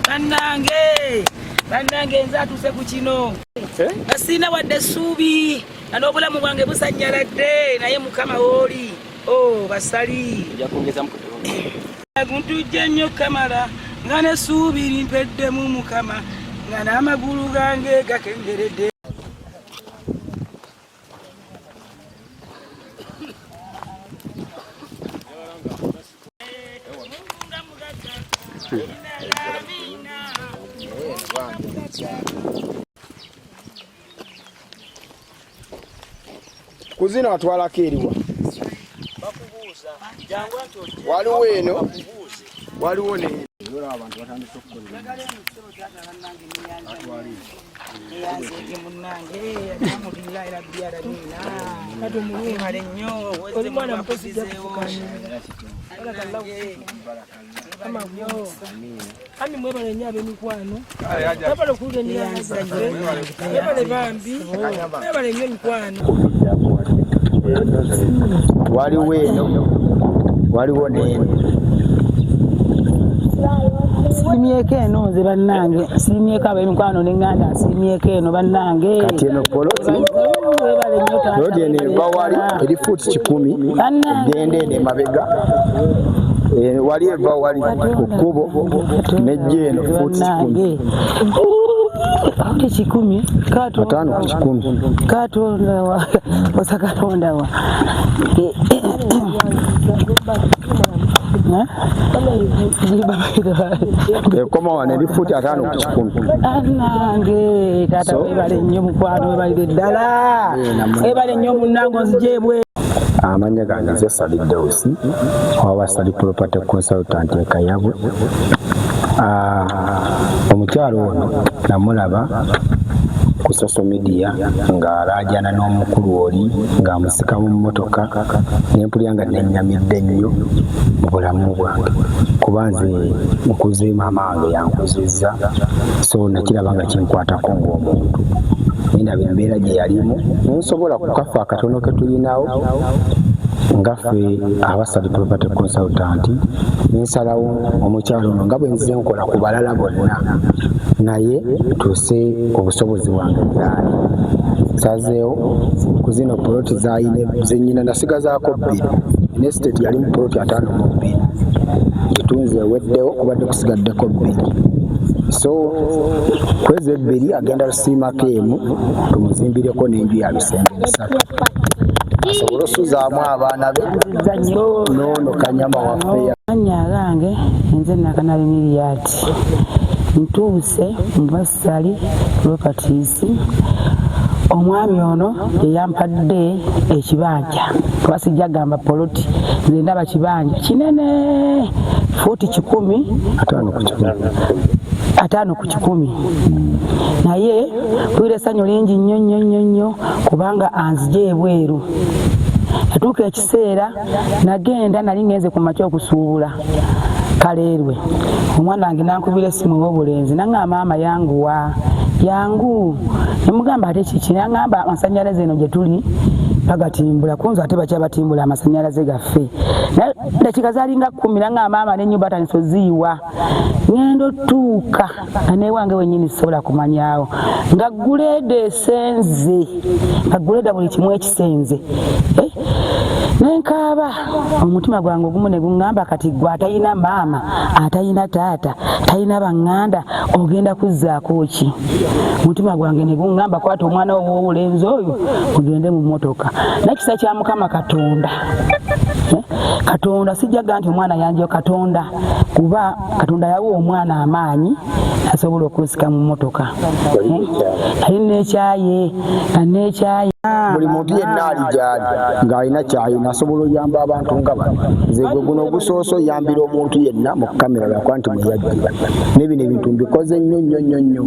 Bannange, bannange, nze atuuse ku kino nga sirina wadde essuubi, nga n'obulamu bwange busannyaladde, naye Mukama wooli. O basali guntujja nnyo kamala, nga n'essuubi limpeddemu Mukama, nga n'amagulu gange gakenderedde. Kuzina watwalako eriwa? Waliwo eno, waliwo ne abantu batandise okukolera. Eyanzege munnange, alhamdulillahi rabbi alamina, webale nnyo. Oli mwana muto, sijja kufukamira. Ami, mwebale nnyo ab'emikwano, mwebale okuwulira ennyana zaffe, mwebale bambi, mwebale nnyo emikwano. Waliwo eno, waliwo n'eno. Siimyeko eno nze bannange, siimyeko ab'emikwano n'eŋŋanda, nsiimyeko eno bannange. Kati eno poloti. Webale nnyo taata. Poloti eno eva wali eri fuuti 100. Bannange. Egenda eno emabega. Wali eva wali ku kkubo nejja eno fuuti 100. Fuuti 100? 50 ku 100. Katonda wa osa, Katonda wa. Eh? Ekoma wano eri fuuti 50 ku 100. Anange taata, webale nnyo mukwano, webalire ddala, webale nnyo munnange, onzijebwe. Amannya gange nze Sali Deusi owa Sali Property Consultant e Kayabwe. Omukyalo ono namulaba ku social media ng'alaajana n'omukulu oli ng'amusika mu mmotoka, nempulira nga nennyamidde nnyo mu bulamu bwange, kuba nze nkuze, maama wange yankuzizza, so nakiraba nga kinkwatako ng'omuntu. Nendaba embeera gye yalimu, nensobola ku kafo akatono ke tulinawo nga ffe abasali Property Consultant, nensalawo omukyalo ono nga bwe nzize nkola ku balala bonna, naye ntuuse obusobozi bwange gyali. Nsazeewo ku zino poloti zayina zenyina, nasigazaako bbiri. Estate yali mu poloti 52, ngitunze eweddewo, kubadde kusigaddeko bbiri. So kwezi ebbiri agenda lusiimako emu, tumuzimbireko n'enju ya bisenge 3, asobole osuzaamu abaana be noono kanyama waffe. Amannya agange nze Nakanali Miriyati, ntuuse mu Basali Properties. Omwami ono yeyampadde ekibanja, kuba sijja gamba poloti, nze ndaba kibanja kinene, fuuti 100 50 ku 100. 50 ku 100. Naye mpulira essanyu lingi nnyo nnyo nnyo nnyo, kubanga anzija ebweru. Yatuuka ekiseera nagenda, nali ngenze ku makya okusuubula Kaleerwe, omwana wange nankubira essimu ow'obulenzi, naŋŋamba, "Maama, yanguwa, yangu." Nemugamba, "Ate kiki?" Naŋŋamba, "Amasanyalaze eno gye tuli bagatimbula kunze, ate bakyabatimbula amasanyalaze gaffe." Naye dakiika zalinga 10, naŋŋamba, "Maama, n'ennyumba batandise oziyiwa." Ŋŋenda otuuka nga newange wenyini sisobola kumanyawo, nga guleeda esenze, nga guleeda buli kimu ekisenze. Eh, nenkaaba, omutima gwange ogumu ne guŋŋamba, "Kati gwe atalina maama, atalina taata, talina baŋŋanda, ogenda kuzzaako ki?" Omutima gwange ne guŋŋamba, "Kwata omwana wo w'obulenzi oyo, mugende mu mmotoka." Nakisa kya Mukama Katonda. Eh, Katonda, sijjaga nti omwana yanjo, Katonda, kuba Katonda yawa omwana amaanyi asobola okusika mu mmotoka. Eh, ali nekyaye nga nekyaye. Buli muntu yenna ali gyali ng'alina kyalina asobola oyamba abantu nga bano. Nze gwe guno ogusoose oyambira omuntu yenna mu kamera lwakuba nti mweyajjira ne bino ebintu mbikoze nnyo nnyo nnyo nnyo.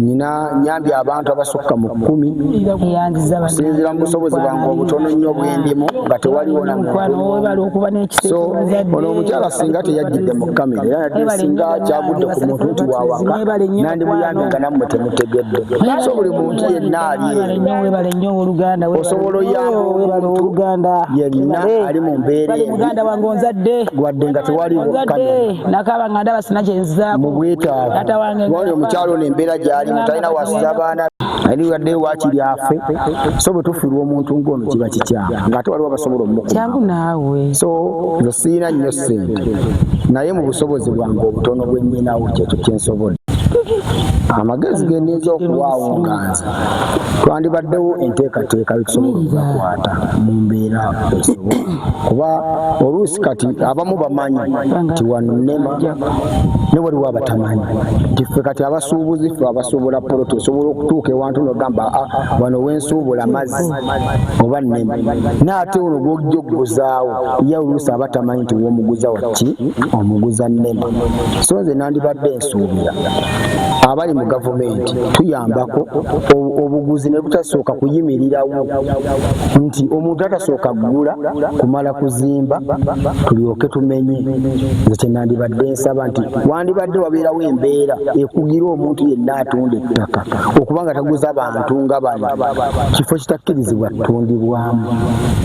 Nyina nyambye abantu abasukka mu 10 okusinziira mu busobozi bwange obutono nnyo bwendimu nga tewaliwo na muntu. So ono omukyala singa teyajjidde mu kamera era nadde singa kyagudde ku muntu nti wawaka nandimuyambye nga nammwe temutegedde. So buli muntu yenna ali eyo osobola oyamba omuntu yenna ali mu mbeera embi wadde nga tewaliwo kamera mu bwetaavu. Wali omukyala ono embeera gy'alimu talina wasuza baana ali wadde waakiri afe. So bwe tufiirwa omuntu ng'ono kiba kikyamu ng'ate waliwo abasobola Kyangu omukuuma. Naawe. So nze siyina nnyo ssente naye mu busobozi bwange obutono bwe nninawo kyekyo kyensobodde. Amagezi ge nnyinza okuwaawo nga nze, twandibaddewo enteekateeka etusobola okubakwata mu mbeera esobola, kuba oluusi kati abamu bamanyi nti wano nnema ne waliwo abatamanyi nti ffe kati abasuubuzi, ffe abasuubula poloti, osobola okutuuka ewantu nogamba, "Ah, wano wensuubula mazzi oba nnema," naate olwo gwojja okuguzaawo ye oluusi aba tamanyi nti womuguza waki omuguza nnema. So nze nandibadde nsuubira abali mu gavumenti tuyambako obuguzi ne butasooka kuyimirirawo, nti omuntu atasooka kugula kumala kuzimba tulyoke tumenye. Nze kyenandibadde nsaba nti wandibadde wabeerawo embeera ekugira omuntu yenna atunda ettaka okuba nga taguza bantu nga bano kifo kitakkirizibwa ttundibwamu.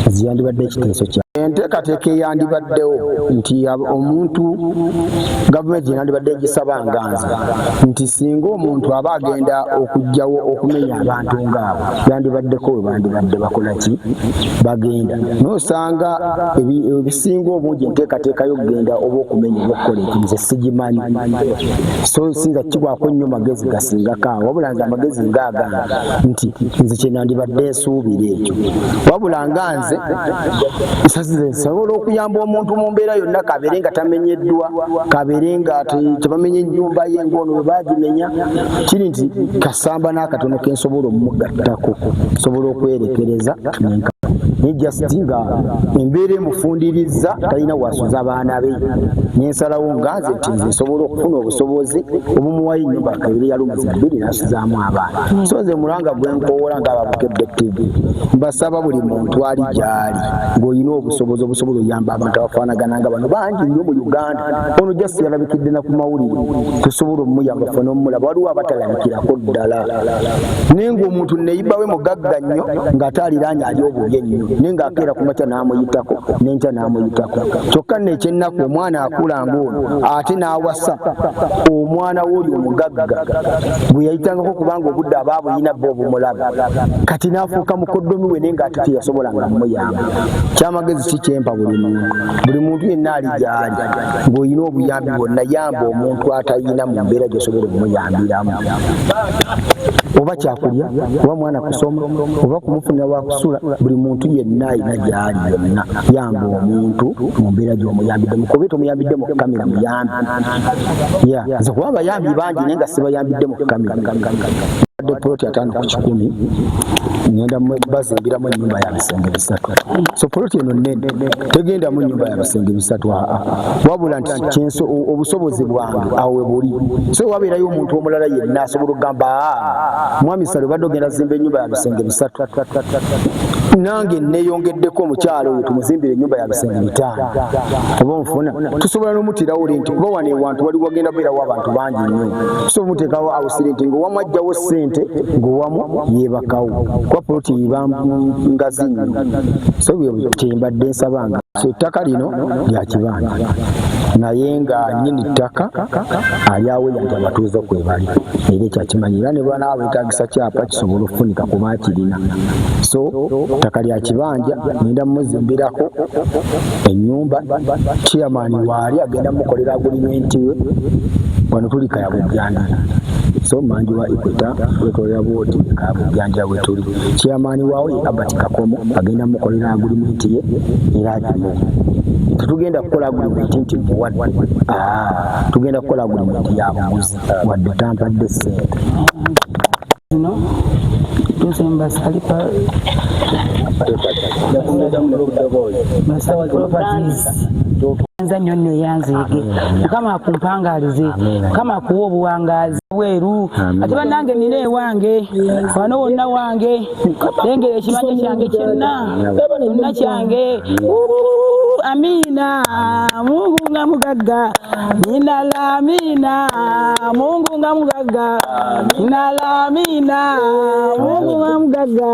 Nze yandibadde ekiteeso kya enteekateeka eyandibaddewo nti omuntu gavumenti gyenandibadde ngisaba nga nze nti singa omuntu aba agenda okuggyawo okumenya abantu ngaabo, yandibaddeko we bandibadde bakola ki bagenda nosanga ebisinga obungi enteekateeka y'okugenda oba okumenya oba okukola ekintu nze sigimanyi, so sinza kigwako nnyo magezi gasingako awo. Wabula nze amagezi ngaagange nti nze kyenandibadde nsuubira ekyo, wabula nga nze nsazize nsobola okuyamba omuntu mu mbeera yonna, kabeere nga tamenyeddwa, kabeere nga tebamenye ennyumba ye ng'ono bwe bagimenya, kiri nti kasamba n'akatono kensobola omumugattako nsobola okwerekereza nenka, naye just nga embeera emufundiriza talina wasuza baana be, nensalawo nga nze nti nze nsobola okufuna obusobozi obumuwayo ennyumba akaire ya rooms 2 nasuzaamu abaana. So nze mulanga gwe nkowoola nga Ababukedde TV, mbasaba buli muntu ali gyali ng'olina obusobozi obusobola oyamba abantu abafaanagana nga bano, bangi nnyo mu Uganda, ono just yalabikidde na ku mawulire, tusobola omuyamba ffe n'omulaba. Waliwo abatalabikirako ddala, naye ng'omuntu neyibawe mugagga nnyo ng'ate aliraanye ali obubi ennyo, naye ng'akeera ku makya n'amuyitako n'enkya n'amuyitako. Kyokka nno ekyennaku omwana akula ng'ono ate n'awasa omwana w'oli omugagga gwe yayitangako, kubanga obudde aba abuyina bo obumulaba, kati n'afuuka mukoddomi we, naye ng'ate teyasobolanga muyamba. Kyamagezi ki kyempa buli muntu, buli muntu yenna ali gy'ali ng'olina obuyambi bwonna, yamba omuntu atayina mu mbeera gy'osobola omuyambiramu, oba kyakulya oba mwana kusoma oba kumufunira wakusula. Buli muntu yenna alina gy'ali yonna, yamba omuntu mu mbeera gy'omuyambidde mukobe tomuyambidde mu kamera, muyambi ya nze, kuba abayambi bangi naye nga sibayambidde mu kamera. Badde poloti 50 ku 100, ngenda bazimbiramu ennyumba ya bisenge 3. So poloti eno nene, tegendamu nyumba ya bisenge 3, aa, wabula nti obusobozi bwange awo we buli. So wabeerayo omuntu omulala yenna asobola okugamba, "Aa, mwami Sale, obadde ogenda zimba ennyumba ya bisenge 3, nange neeyongeddeko omukyalo oyo tumuzimbire ennyumba ya bisenge 5," oba onfuna, tusobola n'omutirawo rent, kuba wano ewantu wali wagenda beerawo abantu bangi nnyo. Tusobola omuteekawo house rent ng'owamu ajjawo ssente ng'owamu yeebakawo, kuba poloti eba ngazi nnyo. So kyembadde nsabanga, so ettaka lino lya kibanja, naye nga nnyini ttaka ali aweya nti abatuuze kwe bali, era ekyakimanyi, era ne bwanaaba beetagisa kyapa kisobola okufunika kuba kirina. So ttaka lya kibanja, ngenda mumuzimbirako ennyumba, chairman waali agenda mukolera agreement we. Wano tuli Kayabujjandira, so manju wa Equator wetolera bwoti Kayabujjandira we tuli. Chairman waawe ye Albert Kakomo, agenda mukolera agreement ye era agimuwe. Tetugenda kukola agreement nti muwadde, aa, tugenda kukola agreement ya buguzi wadde tampadde ssente. Zino Ngenze mu Basali Basali Properties. Nza nnyo nno eyanzeege. Mukama akumpangalize. Mukama akuwa obuwangaazi bweru. Ate bannange nina ewange. Wano wonna wange. Lengera ekibanja kyange kyonna. Kyonna kyange. Amina. Mungu nga mugagga. Nina la amina. Mungu nga mugagga. Nina la amina. Mungu nga mugagga.